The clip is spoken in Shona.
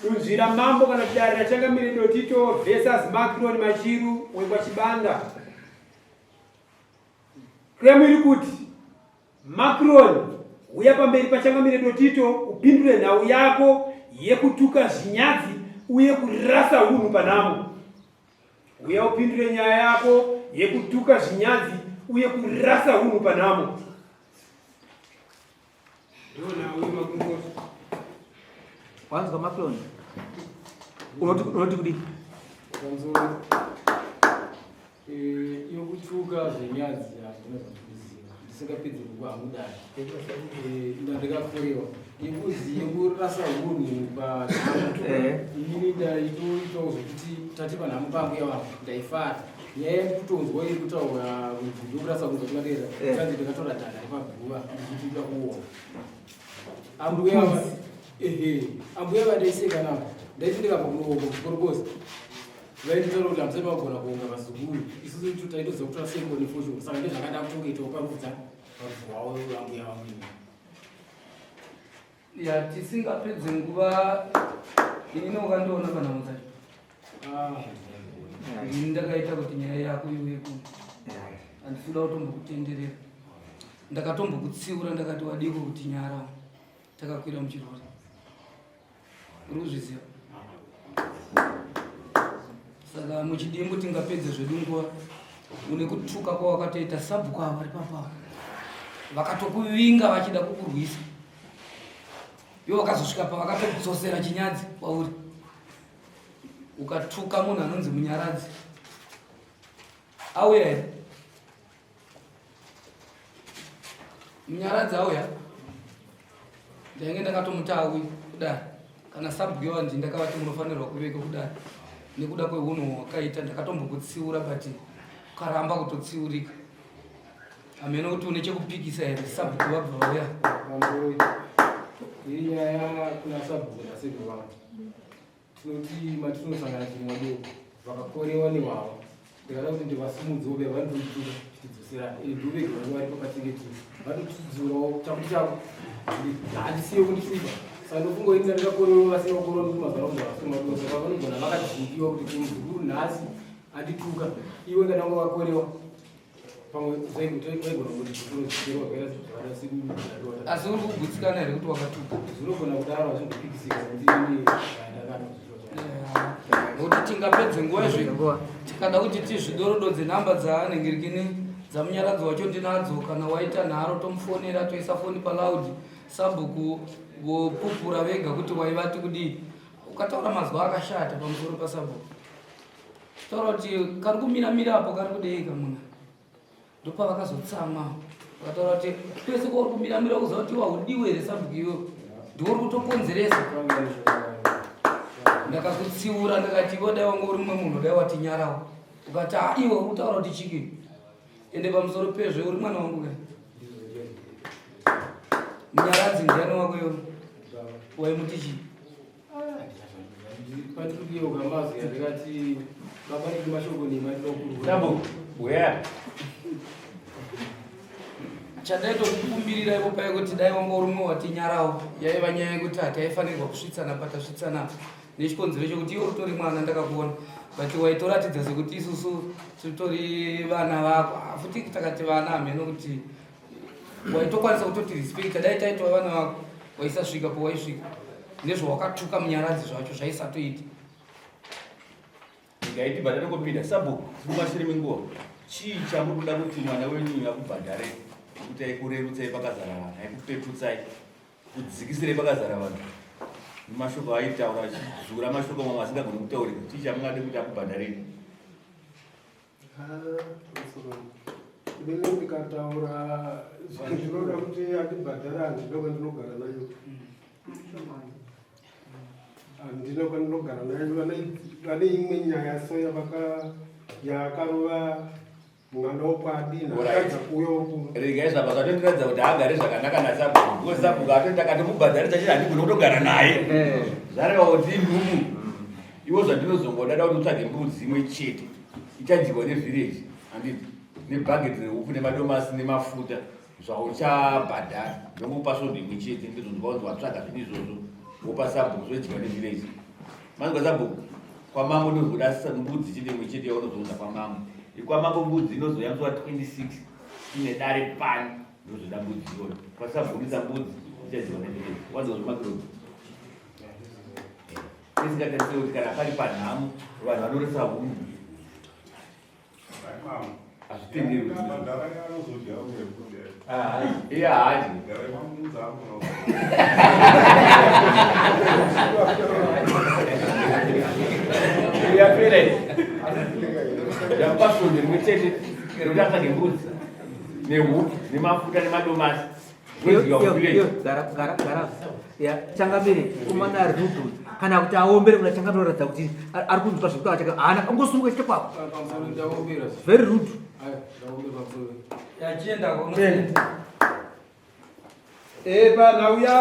Dunzvira mambo kana kuti dare raChangamire Dotito versus Macron Machiru wekwaChibanda. Claim iri kuti Macron huya pamberi paChangamire Dotito upindure nhau yako yekutuka zvinyadzi uye kurasa hunhu panhamo. Huya upindure nyaya yako yekutuka zvinyadzi uye kurasa hunhu panhamo. Wanzwa makloni? Unoti unoti kudii? Wanzwa eh yokutuka zvenyadzi handina zvandikuziva. Ndisingapedze nguva hangu dai. Eh ndandikakorewa. Yekuzi yekurasa hunhu pa eh inini ndaitoitawo zvekuti tati panhamo pangu yavavo ndaifara. Nyaya yekutonzwa iri kutaura kuti ndokurasa kunzwa tingadera Eh. tanzi ndakatora dhanda repaguva ndichiti ndoda kuona ambuya va- ehe ambuya vandaiseka navo ndaiti ndikabva kunoonga kuchikorokoza vainditaura kuti hamusati vagona kuonga vazukuru isusu taitoziva kutora seko nefoshoro saka ndozvakada kutongoitawo parufudza parufu rwavo ambuya vangu ini Ya tisingapedze nguva inini wakandiona panhamo dzacho. Ah. Ini ndakaita kuti nyaya yako iuye kuno. Handisi kuda kutombokutenderera. Ndakatombokutsiura ndakati wadiko kuti nyara. Takakwira muchirori. Uri kuzviziva? Saka muchidimbu tingapedze zvedu nguva une kutuka kwawakatoita sabhuku ava vari papa vakatokuvinga vachida kukurwisa ivo vakazosvika pavakatodzosera chinyadzi kwauri ukatuka munhu anonzi munyaradzi auya here Munyaradzi auya ndainge ndakatomuti auye kudai kana sabhuku wandi ndakavati munofanirwa kuveko kudai nekuda kwehunhu hwakaita ndakatombokutsiura but ukaramba kutotsiurika hameno kuti une chekupikisa here sabhuku vabva vauya iri nyaya kuna sabhuku nasekuru vangu Tinoti matinosangana chimwadoko vakakorewa nehwahwa ndikada kuti ndivasimudzewo vaya vanotondituka tichidzoserana ende ndovega vanenge varipo patinge tiri vanotidzurawo chakuti chako handisiye kundishupa saka ndofunga ini ndandikakorewa vasina kukorewa nekuti mazuva ano vasina saka vanogona vakadzingiwa kuti muzukuru nhasi andituka iwe kana wanga wakorewa asi uri kugutsikana here kuti wakatuka zvinogona kudaro hazvimbopikisika nokuti tingapedze nguva izvi tikada kuti tizvidorododze nhamba dzaanengirikini dzamunyaradzi wacho ndinadzo kana waita nharo tomufonera toisa foni palaudi sabhuku vopupura vega kuti waivati kudii ukataura mazwa akashata pamusoro pasabhuku Taura kuti kari kumira mira apo kari kudei kamuna. Ndopavakazotsamwa. Vakataura kuti kwese kwauri kumira mira kuziva kuti waudiwe here sabhuku iwe. Ndiwe uri kutokonzeresa. Ndakakutsiura ndakati iwe dai wanga uri mumwe munhu dai watinyarawo. Ukati ah iwe uri kutaura kuti chiki. Ende pamusoro pezvo uri mwana wangu ka. Munyaradzi ndiani wako iwe? Waimuti chii? Chandaitokukumbirira ipo paye kuti dai wanga uri umwe watinyarawo yaiva nyaya yekuti hataifanirwa kusvitsana patasvitsana nechikonzero chekuti iwe utori mwana ndakakuona but waitoratidza sekuti isusu titori vana vako ah, futi takati vana hameno kuti waitokwanisa kutoti respecta dai taitwa vana vako waisasvika pawaisvika nezvawakatuka munyaradzi zvacho zvaisatoita Regai tibva tatongopinda sabhuku mumashure menguva chii chamuri kuda kuti mwana wenyu akubhadhare kuti aikurerutsai pakazara vanhu aikupeputsai kudzikisirei pakazara vanhu nemashoko aitaura achidzura mashoko mamwe asingagoni kutaurika chii chamungade kuti akubhadharei Inini ndikataura zvandinoda kuti andibhadhara handina kwandinogara nayo. Handina kwandinogara nayo. Vane imwe nyaya so yavaka yakarova mwana wokwadina akadza kuuya uku. Regai zvabva zvatondiratidza kuti haagari zvakanaka nasabhuku because sabhuku atoti akatomubhadharisa chii handigoni kutogara naye eh. zvareva kuti inhubu Iwo zvandinozongoda da kuti utsvage mbudzi imwe chete ichadyiwa nevillage handiti nebhageti reupfu nemadomasi nemafuta zvauchabhadhara ndongokupa svondo imwe chete ndizvo ndikaunzi watsvaga zvinhu izvozvo wopa sabhuku zvodyiwa nevillage. Manzwa sabhuku kwamambo ndozoda mbudzi chete imwe chete yaunozounza kwamambo. Ikwamambo mbudzi inozouya musi wa 26 ine dare pani ndozoda mbudzi iyoyo. Kwasabhukisa mbudzi ichadziwa nechete. Wanzwa zvemakironi. Tisingatarisire kuti kana pari panhamo vanhu vanoresa hunhu. Hazvitenderwi. Iye haadyi. Yapera iyi. Yakupa svondo rimwe chete rekuti atsvage mbudzi nehuku nemafuta nemadomasi. Changamire kumana ari rude kana kuti aombere kuna changamire kuratidza kuti ari kunzwa zvekutaura chake haana angosumuka chete kwako very rude. Panhau ya.